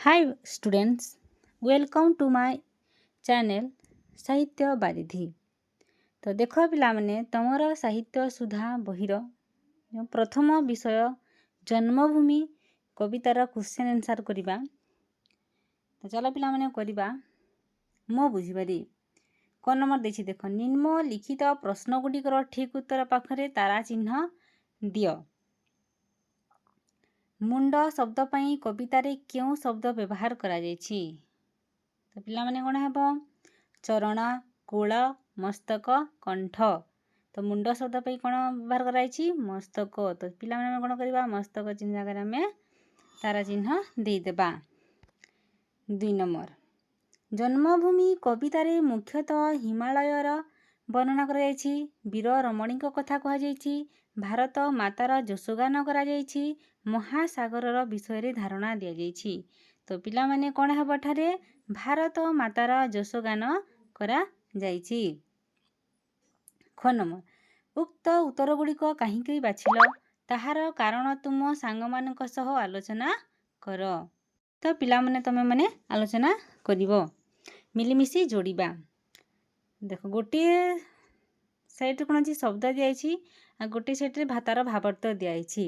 Hi students, welcome to my channel ସାହିତ୍ୟ ବାରିଧି। ତ ଦେଖ ପିଲାମାନେ, ତମର ସାହିତ୍ୟ ସୁଧା ବହିର ଯେଉଁ ପ୍ରଥମ ବିଷୟ ଜନ୍ମଭୂମି କବିତାର କ୍ୱେଶ୍ଚନ୍ ଆନ୍ସର୍ କରିବା। ତ ଚାଲ ପିଲାମାନେ, କରିବା ମୋ ବୁଝିବାରେ। କ ନମ୍ବର ଦେଇଛି ଦେଖ, ନିମ୍ନଲିଖିତ ପ୍ରଶ୍ନ ଗୁଡ଼ିକର ଠିକ୍ ଉତ୍ତର ପାଖରେ ତାରା ଚିହ୍ନ ଦିଅ। ମୁଣ୍ଡ ଶବ୍ଦ ପାଇଁ କବିତାରେ କେଉଁ ଶବ୍ଦ ବ୍ୟବହାର କରାଯାଇଛି? ତ ପିଲାମାନେ, କ'ଣ ହେବ? ଚରଣ, କୂଳ, ମସ୍ତକ, କଣ୍ଠ। ତ ମୁଣ୍ଡ ଶବ୍ଦ ପାଇଁ କ'ଣ ବ୍ୟବହାର କରାଯାଇଛି? ମସ୍ତକ। ତ ପିଲାମାନେ, ଆମେ କ'ଣ କରିବା? ମସ୍ତକ ଚିହ୍ନ ଜାଗାରେ ଆମେ ତାରା ଚିହ୍ନ ଦେଇଦେବା। 2 ନମ୍ବର, ଜନ୍ମଭୂମି କବିତାରେ ମୁଖ୍ୟତଃ ହିମାଳୟର ବର୍ଣ୍ଣନା କରାଯାଇଛି, ବୀର ରମଣୀଙ୍କ କଥା କୁହାଯାଇଛି, ଭାରତ ମାତାର ଯଶୋଗାନ କରାଯାଇଛି, ମହାସାଗରର ବିଷୟରେ ଧାରଣା ଦିଆଯାଇଛି। ତ ପିଲାମାନେ, କ'ଣ ହେବ ଏଠାରେ? ଭାରତ ମାତାର ଯଶୋଗାନ କରାଯାଇଛି। ଖ ନମ୍ବର, ଉକ୍ତ ଉତ୍ତର ଗୁଡ଼ିକ କାହିଁକି ବାଛିଲ, ତାହାର କାରଣ ତୁମ ସାଙ୍ଗମାନଙ୍କ ସହ ଆଲୋଚନା କର। ତ ପିଲାମାନେ, ତୁମେମାନେ ଆଲୋଚନା କରିବ। ମିଳିମିଶି ଯୋଡ଼ିବା। ଦେଖ, ଗୋଟିଏ ସାଇଡ଼୍ରେ କ'ଣ ଅଛି? ଶବ୍ଦ ଦିଆଯାଇଛି ଆଉ ଗୋଟିଏ ସାଇଡ଼୍ରେ ତାର ଭାବାର୍ଥ ଦିଆଯାଇଛି।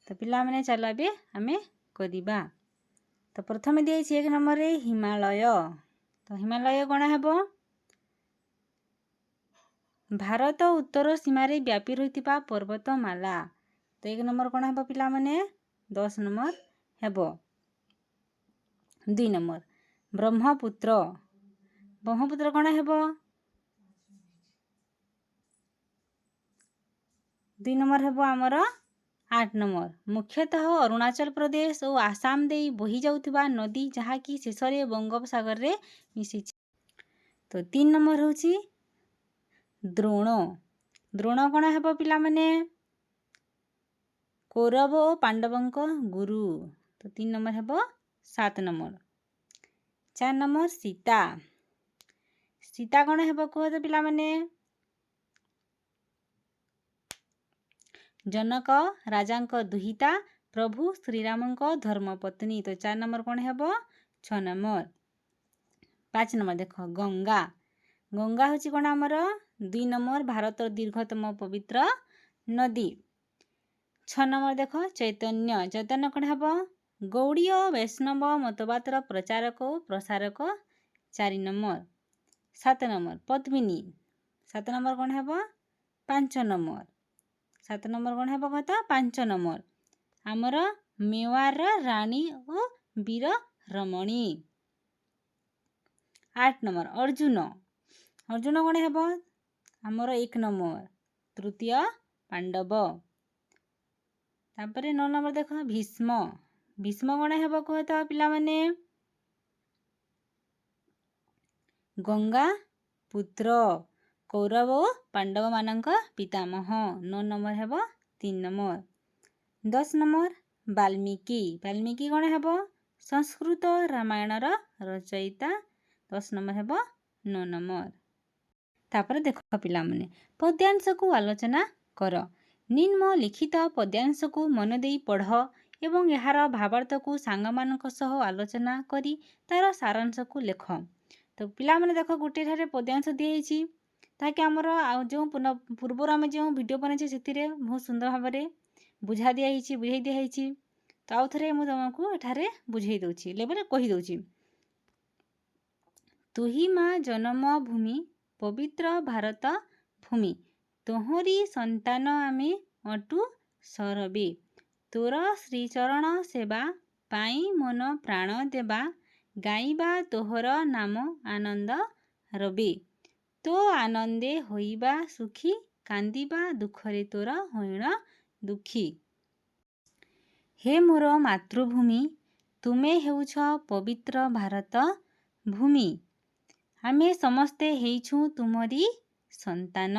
ତ ପିଲାମାନେ, ଚାଲ ଏବେ ଆମେ କରିବା। ତ ପ୍ରଥମେ ଦିଆଯାଇଛି 1 ନମ୍ବରରେ ହିମାଳୟ। ତ ହିମାଳୟ କ'ଣ ହେବ? ଭାରତ ଉତ୍ତର ସୀମାରେ ବ୍ୟାପି ରହିଥିବା ପର୍ବତମାଳା। ତ 1 ନମ୍ବର କ'ଣ ହେବ ପିଲାମାନେ? 10 ନମ୍ବର ହେବ। 2 ନମ୍ବର ବ୍ରହ୍ମପୁତ୍ର। ବ୍ରହ୍ମପୁତ୍ର କ'ଣ ହେବ? 2 ନମ୍ବର ହେବ ଆମର 8 ନମ୍ବର। ମୁଖ୍ୟତଃ ଅରୁଣାଚଳ ପ୍ରଦେଶ ଓ ଆସାମ ଦେଇ ବୋହି ଯାଉଥିବା ନଦୀ, ଯାହାକି ଶେଷରେ ବଙ୍ଗୋପସାଗରରେ ମିଶିଛି। ତ 3 ନମ୍ବର ହେଉଛି ଦ୍ରୋଣ। ଦ୍ରୋଣ କ'ଣ ହେବ ପିଲାମାନେ? କୌରବ ଓ ପାଣ୍ଡବଙ୍କ ଗୁରୁ। ତ 3 ନମ୍ବର ହେବ 7 ନମ୍ବର। 4 ନମ୍ବର ସୀତା। ସୀତା କ'ଣ ହେବ କୁହ ତ ପିଲାମାନେ? ଜନକ ରାଜାଙ୍କ ଦୁହିତା, ପ୍ରଭୁ ଶ୍ରୀରାମଙ୍କ ଧର୍ମପତ୍ନୀ। ତ 4 ନମ୍ବର କ'ଣ ହେବ? 6 ନମ୍ବର। 5 ନମ୍ବର ଦେଖ, ଗଙ୍ଗା। ଗଙ୍ଗା ହେଉଛି କ'ଣ ଆମର? 2 ନମ୍ବର, ଭାରତର ଦୀର୍ଘତମ ପବିତ୍ର ନଦୀ। 6 ନମ୍ବର ଦେଖ, ଚୈତନ୍ୟ। ଚୈତନ୍ୟ କ'ଣ ହେବ? ଗୌଡ଼ୀୟ ବୈଷ୍ଣବ ମତବାଦର ପ୍ରଚାରକ ଓ ପ୍ରସାରକ, 4 ନମ୍ବର। 7 ନମ୍ବର ପଦ୍ମିନୀ। 7 ନମ୍ବର କ'ଣ ହେବ? 5 ନମ୍ବର। 7 ନମ୍ବର କ'ଣ ହେବ କଥା? 5 ନମ୍ବର, ଆମର ମେୱାରର ରାଣୀ ଓ ବୀର ରମଣୀ। 8 ନମ୍ବର ଅର୍ଜୁନ। ଅର୍ଜୁନ କ'ଣ ହେବ ଆମର? 1 ନମ୍ବର, ତୃତୀୟ ପାଣ୍ଡବ। ତାପରେ 9 ନମ୍ବର ଦେଖ, ଭୀଷ୍ମ। ଭୀଷ୍ମ କ'ଣ ହେବ କୁହ ତ ପିଲାମାନେ? ଗଙ୍ଗା ପୁତ୍ର, କୌରବ ଓ ପାଣ୍ଡବମାନଙ୍କ ପିତାମହ। 9 ନମ୍ବର ହେବ 3 ନମ୍ବର। 10 ନମ୍ବର ବାଲ୍ମୀକି। ବାଲ୍ମୀକି କ'ଣ ହେବ? ସଂସ୍କୃତ ରାମାୟଣର ରଚୟିତା। 10 ନମ୍ବର ହେବ 9 ନମ୍ବର। ତାପରେ ଦେଖ ପିଲାମାନେ, ପଦ୍ୟାଂଶକୁ ଆଲୋଚନା କର। ନିମ୍ନଲିଖିତ ପଦ୍ୟାଂଶକୁ ମନ ଦେଇ ପଢ଼ ଏବଂ ଏହାର ଭାବାର୍ଥକୁ ସାଙ୍ଗମାନଙ୍କ ସହ ଆଲୋଚନା କରି ତାର ସାରାଂଶକୁ ଲେଖ। ତ ପିଲାମାନେ ଦେଖ, ଗୋଟିଏ ଠାରେ ପଦ୍ୟାଂଶ ଦିଆଯାଇଛି, ତାହାକି ଆମର ଆଉ ଯେଉଁ ପୂର୍ବରୁ ଆମେ ଯେଉଁ ଭିଡ଼ିଓ ବନାଇଛେ, ସେଥିରେ ବହୁତ ସୁନ୍ଦର ଭାବରେ ବୁଝା ଦିଆହେଇଛି, ବୁଝେଇ ଦିଆହେଇଛି। ତ ଆଉ ଥରେ ମୁଁ ତୁମକୁ ଏଠାରେ ବୁଝେଇ ଦେଉଛି, ଲେବଲେ କହିଦେଉଛି। ତୁହି ମା ଜନ୍ମଭୂମି, ପବିତ୍ର ଭାରତ ଭୂମି, ତୋହରି ସନ୍ତାନ ଆମେ ଅଟୁ ସରବେ। ତୋର ଶ୍ରୀଚରଣ ସେବା ପାଇଁ ମନ ପ୍ରାଣ ଦେବା, ଗାଇବା ତୋହର ନାମ ଆନନ୍ଦ ରବେ। ତୋ ଆନନ୍ଦେ ହୋଇବା ସୁଖୀ, କାନ୍ଦିବା ଦୁଃଖରେ ତୋର ହୋଇଣ ଦୁଃଖୀ। ହେ ମୋର ମାତୃଭୂମି, ତୁମେ ହେଉଛ ପବିତ୍ର ଭାରତ ଭୂମି। ଆମେ ସମସ୍ତେ ହେଇଛୁଁ ତୁମରି ସନ୍ତାନ।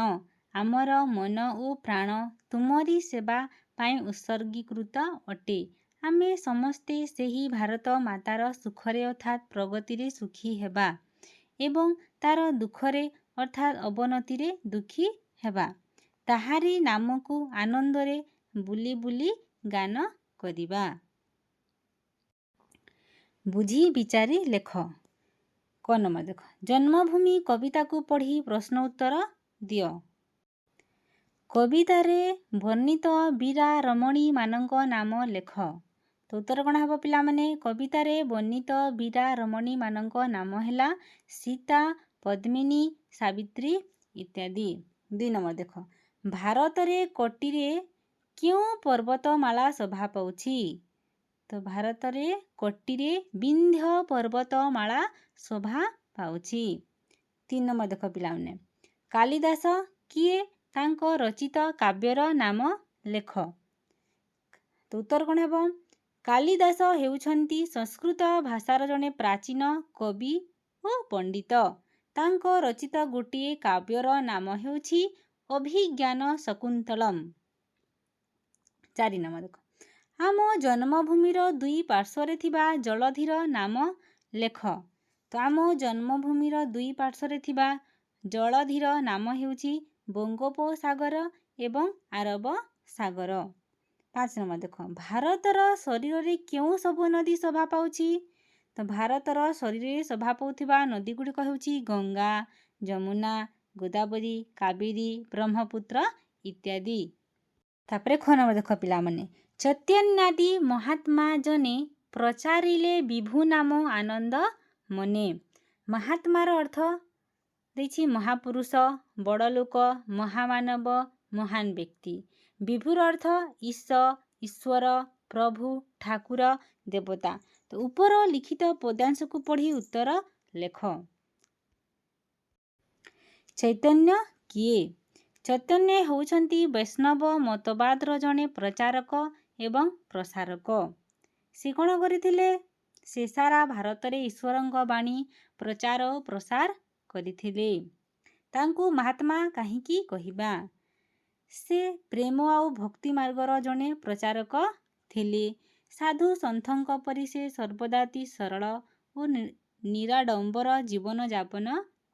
ଆମର ମନ ଓ ପ୍ରାଣ ତୁମରି ସେବା ପାଇଁ ଉତ୍ସର୍ଗୀକୃତ ଅଟେ। ଆମେ ସମସ୍ତେ ସେହି ଭାରତ ମାତାର ସୁଖରେ ଅର୍ଥାତ୍ ପ୍ରଗତିରେ ସୁଖୀ ହେବା ଏବଂ ତାର ଦୁଃଖରେ ଅର୍ଥାତ୍ ଅବନତିରେ ଦୁଃଖୀ ହେବା। ତାହାରି ନାମକୁ ଆନନ୍ଦରେ ବୁଲି ବୁଲି ଗାନ କରିବା। ବୁଝି ବିଚାରି ଲେଖ। କ ନମ୍ବର ଦେଖ, ଜନ୍ମଭୂମି କବିତାକୁ ପଢ଼ି ପ୍ରଶ୍ନ ଉତ୍ତର ଦିଅ। କବିତାରେ ବର୍ଣ୍ଣିତ ବୀରା ରମଣୀମାନଙ୍କ ନାମ ଲେଖ। ତ ଉତ୍ତର କ'ଣ ହେବ ପିଲାମାନେ? କବିତାରେ ବର୍ଣ୍ଣିତ ବୀରା ରମଣୀମାନଙ୍କ ନାମ ହେଲା ସୀତା, ପଦ୍ମିନୀ, ସାବିତ୍ରୀ ଇତ୍ୟାଦି। 2 ନମ୍ବର ଦେଖ, ଭାରତରେ କଟିରେ କେଉଁ ପର୍ବତମାଳା ଶୋଭା ପାଉଛି? ତ ଭାରତରେ କଟିରେ ବିନ୍ଧ୍ୟ ପର୍ବତମାଳା ଶୋଭା ପାଉଛି। 3 ନମ୍ବର ଦେଖ ପିଲାମାନେ, କାଳିଦାସ କିଏ? ତାଙ୍କ ରଚିତ କାବ୍ୟର ନାମ ଲେଖ। ତ ଉତ୍ତର କ'ଣ ହେବ? କାଳିଦାସ ହେଉଛନ୍ତି ସଂସ୍କୃତ ଭାଷାର ଜଣେ ପ୍ରାଚୀନ କବି ଓ ପଣ୍ଡିତ। ତାଙ୍କ ରଚିତ ଗୋଟିଏ କାବ୍ୟର ନାମ ହେଉଛି ଅଭିଜ୍ଞାନ ଶକୁନ୍ତଳମ୍। 4 ନମ୍ବର ଦେଖ, ଆମ ଜନ୍ମଭୂମିର ଦୁଇ ପାର୍ଶ୍ୱରେ ଥିବା ଜଳଧିର ନାମ ଲେଖ। ତ ଆମ ଜନ୍ମଭୂମିର ଦୁଇ ପାର୍ଶ୍ୱରେ ଥିବା ଜଳଧିର ନାମ ହେଉଛି ବଙ୍ଗୋପସାଗର ଏବଂ ଆରବ ସାଗର। 5 ନମ୍ବର ଦେଖ, ଭାରତର ଶରୀରରେ କେଉଁ ସବୁ ନଦୀ ଶୋଭା ପାଉଛି? ତ ଭାରତର ଶରୀରରେ ଶୋଭା ପାଉଥିବା ନଦୀ ଗୁଡ଼ିକ ହେଉଛି ଗଙ୍ଗା, ଯମୁନା, ଗୋଦାବରୀ, କାବେରୀ, ବ୍ରହ୍ମପୁତ୍ର ଇତ୍ୟାଦି। ତାପରେ ଖ ନମ୍ବର ଦେଖ ପିଲାମାନେ, ଚୈତନ୍ୟାଦି ମହାତ୍ମା ଜନେ ପ୍ରଚାରିଲେ ବିଭୁ ନାମ ଆନନ୍ଦ ମନେ। ମହାତ୍ମାର ଅର୍ଥ ଦେଇଛି ମହାପୁରୁଷ, ବଡ଼ ଲୋକ, ମହାମାନବ, ମହାନ ବ୍ୟକ୍ତି। ବିଭୁର ଅର୍ଥ ଈଶ, ଈଶ୍ୱର, ପ୍ରଭୁ, ଠାକୁର, ଦେବତା। ତ ଉପର ଲିଖିତ ପଦ୍ୟାଂଶକୁ ପଢ଼ି ଉତ୍ତର ଲେଖ। ଚୈତନ୍ୟ କିଏ? ଚୈତନ୍ୟ ହେଉଛନ୍ତି ବୈଷ୍ଣବ ମତବାଦର ଜଣେ ପ୍ରଚାରକ ଏବଂ ପ୍ରସାରକ। ସେ କ'ଣ କରିଥିଲେ? ସେ ସାରା ଭାରତରେ ଈଶ୍ୱରଙ୍କ ବାଣୀ ପ୍ରଚାର ଓ ପ୍ରସାର କରିଥିଲେ। ତାଙ୍କୁ ମହାତ୍ମା କାହିଁକି କହିବା? ସେ ପ୍ରେମ ଆଉ ଭକ୍ତି ମାର୍ଗର ଜଣେ ପ୍ରଚାରକ ଥିଲେ। ସାଧୁ ସନ୍ଥଙ୍କ ପରି ସେ ସର୍ବଦା ଅତି ସରଳ ଓ ନିରାଡ଼ମ୍ବର ଜୀବନଯାପନ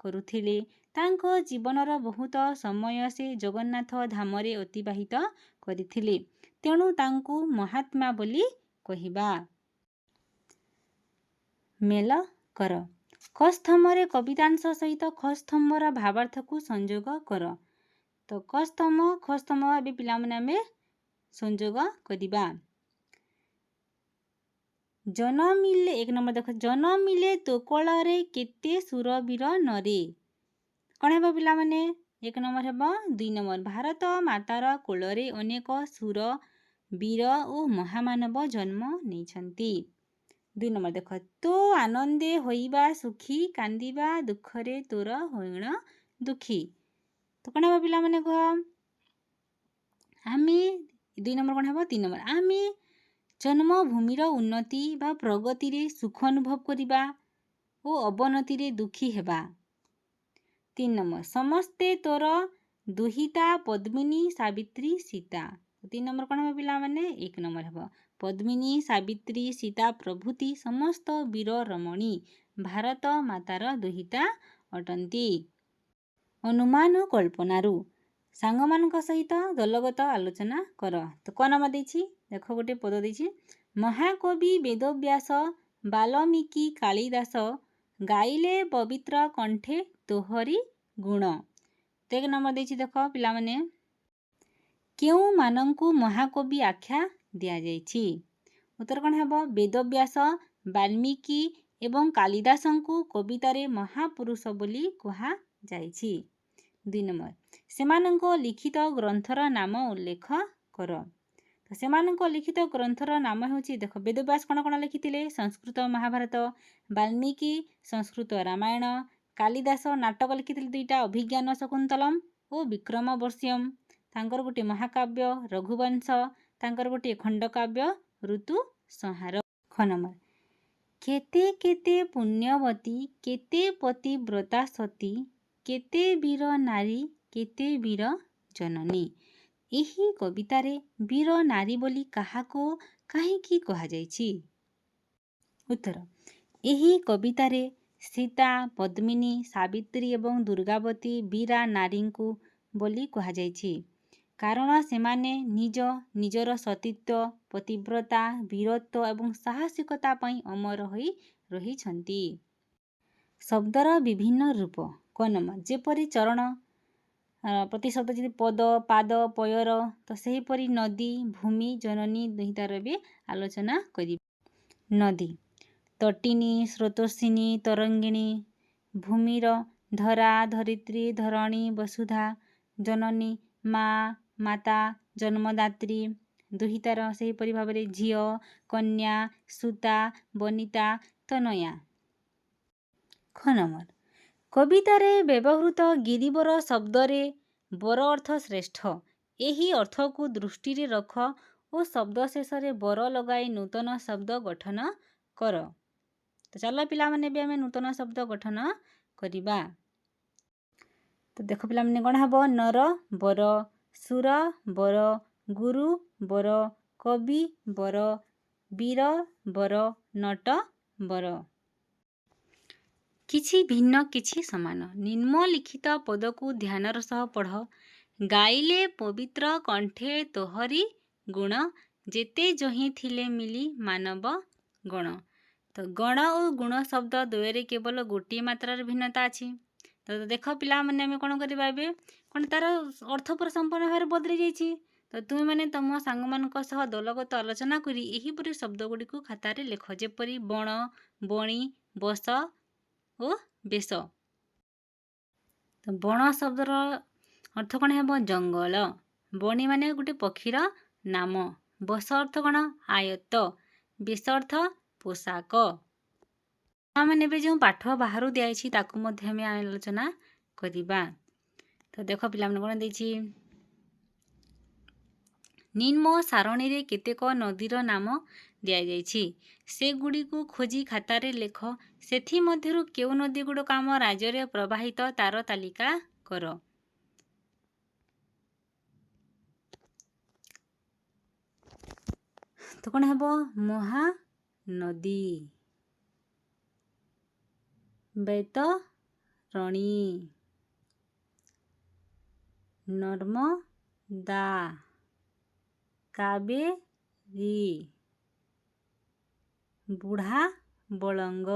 କରୁଥିଲେ। ତାଙ୍କ ଜୀବନର ବହୁତ ସମୟ ସେ ଜଗନ୍ନାଥ ଧାମରେ ଅତିବାହିତ କରିଥିଲେ। ତେଣୁ ତାଙ୍କୁ ମହାତ୍ମା ବୋଲି କହିବା। ମେଲ କର। କ ସ୍ତମ୍ଭରେ କବିତାଂଶ ସହିତ ଖ ସ୍ତମ୍ଭର ଭାବାର୍ଥକୁ ସଂଯୋଗ କର। ତ କ ସ୍ତମ୍ଭ, ଖ ସ୍ତମ୍ଭ ଏବେ ପିଲାମାନେ ଆମେ ସଂଯୋଗ କରିବା। ଜନମିଲେ, 1 ନମ୍ବର ଦେଖ, ଜନମିଲେ ତୋ କୋଳରେ କେତେ ସୁରବୀର ନରେ। କ'ଣ ହେବ ପିଲାମାନେ? 1 ନମ୍ବର ହେବ 2 ନମ୍ବର। ଭାରତ ମାତାର କୋଳରେ ଅନେକ ସୁର ବୀର ଓ ମହାମାନବ ଜନ୍ମ ନେଇଛନ୍ତି। 2 ନମ୍ବର ଦେଖ, ତୋ ଆନନ୍ଦେ ହୋଇବା ସୁଖୀ, କାନ୍ଦିବା ଦୁଃଖରେ ତୋର ହୋଇଣ ଦୁଃଖୀ। ତ କ'ଣ ହେବ ପିଲାମାନେ କୁହ? ଆମେ 2 ନମ୍ବର କ'ଣ ହେବ? 3 ନମ୍ବର। ଆମେ ଜନ୍ମଭୂମିର ଉନ୍ନତି ବା ପ୍ରଗତିରେ ସୁଖ ଅନୁଭବ କରିବା ଓ ଅବନତିରେ ଦୁଃଖୀ ହେବା। 3 ନମ୍ବର, ସମସ୍ତେ ତୋର ଦୁହିତା ପଦ୍ମିନୀ, ସାବିତ୍ରୀ, ସୀତା। 3 ନମ୍ବର କ'ଣ ହେବ ପିଲାମାନେ? 1 ନମ୍ବର ହେବ। ପଦ୍ମିନୀ, ସାବିତ୍ରୀ, ସୀତା ପ୍ରଭୃତି ସମସ୍ତ ବୀର ରମଣୀ ଭାରତ ମାତାର ଦୁହିତା ଅଟନ୍ତି। ଅନୁମାନ ଓ କଳ୍ପନାରୁ ସାଙ୍ଗମାନଙ୍କ ସହିତ ଦଳଗତ ଆଲୋଚନା କର। ତ କ'ଣ ନମ୍ବର ଦେଇଛି ଦେଖ, ଗୋଟେ ପଦ ଦେଇଛି। ମହାକବି ବେଦବ୍ୟାସ, ବାଲ୍ମୀକି, କାଳିଦାସ ଗାଇଲେ ପବିତ୍ର କଣ୍ଠେ ତୋହରି ଗୁଣ। ତ 1 ନମ୍ବର ଦେଇଛି ଦେଖ ପିଲାମାନେ, କେଉଁମାନଙ୍କୁ ମହାକବି ଆଖ୍ୟା ଦିଆଯାଇଛି? ଉତ୍ତର କ'ଣ ହେବ? ବେଦବ୍ୟାସ, ବାଲ୍ମୀକି ଏବଂ କାଳିଦାସଙ୍କୁ କବିତାରେ ମହାପୁରୁଷ ବୋଲି କୁହାଯାଇଛି। 2 ନମ୍ବର, ସେମାନଙ୍କ ଲିଖିତ ଗ୍ରନ୍ଥର ନାମ ଉଲ୍ଲେଖ କର। ତ ସେମାନଙ୍କ ଲିଖିତ ଗ୍ରନ୍ଥର ନାମ ହେଉଛି, ଦେଖ, ବେଦବ୍ୟାସ କ'ଣ କ'ଣ ଲେଖିଥିଲେ? ସଂସ୍କୃତ ମହାଭାରତ। ବାଲ୍ମୀକି ସଂସ୍କୃତ ରାମାୟଣ। କାଳିଦାସ ନାଟକ ଲେଖିଥିଲେ 2ଟା, ଅଭିଜ୍ଞାନ ଶକୁନ୍ତଲମ୍ ଓ ବିକ୍ରମବର୍ଷିୟମ୍। ତାଙ୍କର ଗୋଟିଏ ମହାକାବ୍ୟ ରଘୁବଂଶ, ତାଙ୍କର ଗୋଟିଏ ଖଣ୍ଡକାବ୍ୟ ଋତୁ ସଂହାର। ଖ ନମ୍ବର, କେତେ କେତେ ପୁଣ୍ୟବତୀ, କେତେ ପତିବ୍ରତା ସତୀ, କେତେ ବୀର ନାରୀ, କେତେ ବୀର ଜନନୀ। ଏହି କବିତାରେ ବୀର ନାରୀ ବୋଲି କାହାକୁ କାହିଁକି କୁହାଯାଇଛି? ଉତ୍ତର, ଏହି କବିତାରେ ସୀତା, ପଦ୍ମିନୀ, ସାବିତ୍ରୀ ଏବଂ ଦୁର୍ଗାବତୀ ବୀରା ନାରୀଙ୍କୁ ବୋଲି କୁହାଯାଇଛି। କାରଣ ସେମାନେ ନିଜ ନିଜର ସତୀତ୍ୱ, ପତିବ୍ରତା, ବୀରତ୍ୱ ଏବଂ ସାହସିକତା ପାଇଁ ଅମର ହୋଇ ରହିଛନ୍ତି। ଶବ୍ଦର ବିଭିନ୍ନ ରୂପ କ ନମ୍ବର, ଯେପରି ଚରଣ ପ୍ରତିଶବ୍ଦ ଯଦି ପଦ, ପାଦ, ପୟର, ତ ସେହିପରି ନଦୀ, ଭୂମି, ଜନନୀ, ଦୁହିତାର ବି ଆଲୋଚନା କରିବା। ନଦୀ ତଟିନୀ, ସ୍ରୋତସ୍ୱିନୀ, ତରଙ୍ଗିଣୀ। ଭୂମିର ଧରା, ଧରିତ୍ରୀ, ଧରଣୀ, ବସୁଧା। ଜନନୀ ମା, ମାତା, ଜନ୍ମଦାତ୍ରୀ। ଦୁହିତାର ସେହିପରି ଭାବରେ ଝିଅ, କନ୍ୟା, ସୁତା, ବନିତା, ତନୟା। ଖ ନମ୍ବର, କବିତାରେ ବ୍ୟବହୃତ ଗିରିବର ଶବ୍ଦରେ ବର ଅର୍ଥ ଶ୍ରେଷ୍ଠ। ଏହି ଅର୍ଥକୁ ଦୃଷ୍ଟିରେ ରଖ ଓ ଶବ୍ଦ ଶେଷରେ ବର ଲଗାଇ ନୂତନ ଶବ୍ଦ ଗଠନ କର। ତ ଚାଲ ପିଲାମାନେ, ଏବେ ଆମେ ନୂତନ ଶବ୍ଦ ଗଠନ କରିବା। ତ ଦେଖ ପିଲାମାନେ, କ'ଣ ହେବ? ନର ବର, ସୁର ବର, ଗୁରୁ ବର, କବି ବର, ବୀର ବର, ନଟ ବର। କିଛି ଭିନ୍ନ, କିଛି ସମାନ। ନିମ୍ନଲିଖିତ ପଦକୁ ଧ୍ୟାନର ସହ ପଢ଼। ଗାଇଲେ ପବିତ୍ର କଣ୍ଠେ ତୋହରି ଗୁଣ, ଯେତେ ଯହିଁ ଥିଲେ ମିଲି ମାନବ ଗଣ। ତ ଗଣ ଓ ଗୁଣ ଶବ୍ଦ ଦ୍ୱୟରେ କେବଳ ଗୋଟିଏ ମାତ୍ରାର ଭିନ୍ନତା ଅଛି। ତ ଦେଖ ପିଲାମାନେ, ଆମେ କ'ଣ କରିବା ଏବେ? କ'ଣ ତାର ଅର୍ଥ ପୁରା ସମ୍ପୂର୍ଣ୍ଣ ଭାବରେ ବଦଳି ଯାଇଛି। ତ ତୁମେମାନେ ତୁମ ସାଙ୍ଗମାନଙ୍କ ସହ ଦଳଗତ ଆଲୋଚନା କରି ଏହିପରି ଶବ୍ଦ ଗୁଡ଼ିକୁ ଖାତାରେ ଲେଖ, ଯେପରି ବଣ, ବଣି, ବସ ଓ ବେଶ। ତ ବଣ ଶବ୍ଦର ଅର୍ଥ କ'ଣ ହେବ? ଜଙ୍ଗଲ। ବଣି ମାନେ ଗୋଟେ ପକ୍ଷୀର ନାମ। ବସ ଅର୍ଥ କ'ଣ? ଆୟତ। ବେଶ ଅର୍ଥ ପୋଷାକ। ପିଲାମାନେ, ଏବେ ଯେଉଁ ପାଠ ବାହାରୁ ଦିଆଯାଇଛି, ତାକୁ ମଧ୍ୟ ଆମେ ଆଲୋଚନା କରିବା। ତ ଦେଖ ପିଲାମାନେ, କ'ଣ ଦେଇଛି? ନିମ୍ନ ସାରଣୀରେ କେତେକ ନଦୀର ନାମ ଦିଆଯାଇଛି। ସେଗୁଡ଼ିକୁ ଖୋଜି ଖାତାରେ ଲେଖ। ସେଥିମଧ୍ୟରୁ କେଉଁ ନଦୀ ଗୁଡ଼ିକ ଆମ ରାଜ୍ୟରେ ପ୍ରବାହିତ, ତାର ତାଲିକା କର। ତ କ'ଣ ହେବ? ମହାନଦୀ, ବୈତରଣୀ, ନର୍ମଦା, କାବେରୀ, ବୁଢ଼ା ବଳଙ୍ଗ,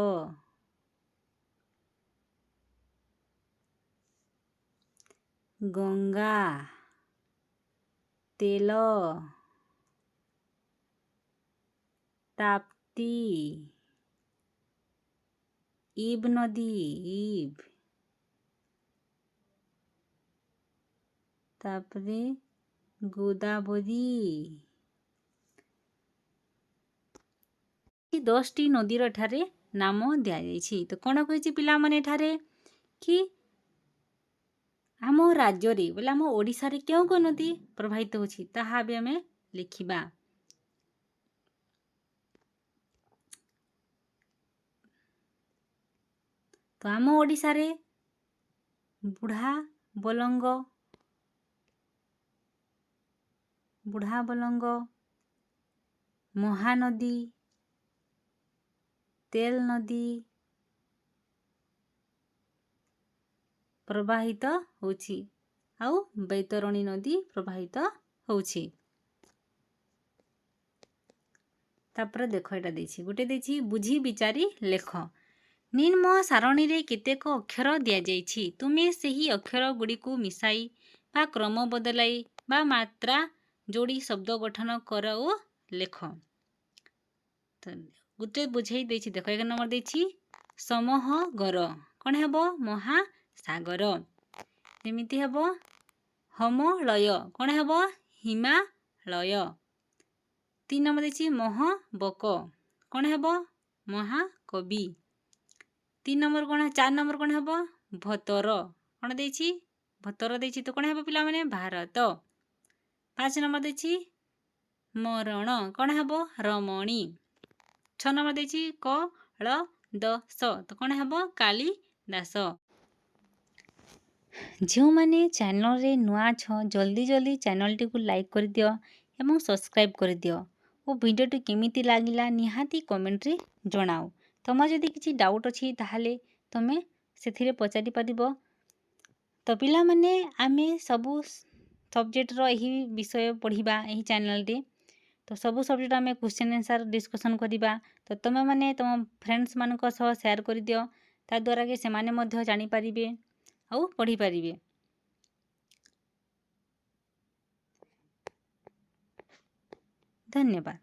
ଗଙ୍ଗା, ତେଲ, ତାପ୍ତି, ଇବ୍ ନଦୀ, ଇବ୍, ତାପରେ ଗୋଦାବରୀ। 10ଟି ନଦୀର ଏଠାରେ ନାମ ଦିଆଯାଇଛି। ତ କ'ଣ କହିଛି ପିଲାମାନେ ଏଠାରେ କି ଆମ ରାଜ୍ୟରେ ବୋଲେ ଆମ ଓଡ଼ିଶାରେ କେଉଁ କେଉଁ ନଦୀ ପ୍ରବାହିତ ହେଉଛି, ତାହା ବି ଆମେ ଲେଖିବା। ତ ଆମ ଓଡ଼ିଶାରେ ବୁଢ଼ା ବଲଙ୍ଗ, ବୁଢ଼ା ବଲଙ୍ଗ, ମହାନଦୀ, ତେଲ ନଦୀ ପ୍ରବାହିତ ହେଉଛି ଆଉ ବୈତରଣୀ ନଦୀ ପ୍ରବାହିତ ହେଉଛି। ତାପରେ ଦେଖ, ଏଇଟା ଦେଇଛି, ଗୋଟେ ଦେଇଛି, ବୁଝି ବିଚାରି ଲେଖ। ନିମ୍ନ ସାରଣୀରେ କେତେକ ଅକ୍ଷର ଦିଆଯାଇଛି। ତୁମେ ସେହି ଅକ୍ଷର ଗୁଡ଼ିକୁ ମିଶାଇ ବା କ୍ରମ ବଦଳାଇ ବା ମାତ୍ରା ଯୋଡ଼ି ଶବ୍ଦ ଗଠନ କର ଓ ଲେଖ। ତ ଗୋଟେ ବୁଝେଇ ଦେଇଛି ଦେଖ। 1 ନମ୍ବର ଦେଇଛି ସମହଗର, କ'ଣ ହେବ? ମହାସାଗର। ଯେମିତି ହେବ ହମଳୟ, କ'ଣ ହେବ? ହିମାଳୟ। 3 ନମ୍ବର ଦେଇଛି ମହବକ, କ'ଣ ହେବ? ମହାକବି। 3 ନମ୍ବର କ'ଣ, 4 ନମ୍ବର କ'ଣ ହେବ? ଭତର। କ'ଣ ଦେଇଛି? ଭତର ଦେଇଛି। ତ କ'ଣ ହେବ ପିଲାମାନେ? ଭାରତ। 5 ନମ୍ବର ଦେଇଛି ମରଣ, କ'ଣ ହେବ? ରମଣୀ। 6 ନମ୍ବର ଦେଇଛି କ ଳ ଦ ସ, ତ କ'ଣ ହେବ? କାଳିଦାସ। ଯେଉଁମାନେ ଚ୍ୟାନେଲରେ ନୂଆ ଅଛ, ଜଲ୍ଦି ଜଲ୍ଦି ଚ୍ୟାନେଲଟିକୁ ଲାଇକ୍ କରିଦିଅ ଏବଂ ସବସ୍କ୍ରାଇବ୍ କରିଦିଅ ଓ ଭିଡ଼ିଓଟି କେମିତି ଲାଗିଲା ନିହାତି କମେଣ୍ଟରେ ଜଣାଅ। ତୁମର ଯଦି କିଛି ଡାଉଟ୍ ଅଛି, ତାହେଲେ ତୁମେ ସେଥିରେ ପଚାରି ପାରିବ। ତ ପିଲାମାନେ, ଆମେ ସବୁ ସବଜେକ୍ଟର ଏହି ବିଷୟ ପଢ଼ିବା ଏହି ଚ୍ୟାନେଲ୍ରେ। ତ ସବୁ ସବଜେକ୍ଟ ଆମେ କ୍ୱେଶ୍ଚନ୍ ଆନ୍ସର୍ ଡିସ୍କସନ୍ କରିବା। ତ ତୁମେମାନେ ତୁମ ଫ୍ରେଣ୍ଡସ୍ମାନଙ୍କ ସହ ସେୟାର କରିଦିଅ, ତାଦ୍ୱାରା କି ସେମାନେ ମଧ୍ୟ ଜାଣିପାରିବେ ଆଉ ପଢ଼ିପାରିବେ। ଧନ୍ୟବାଦ।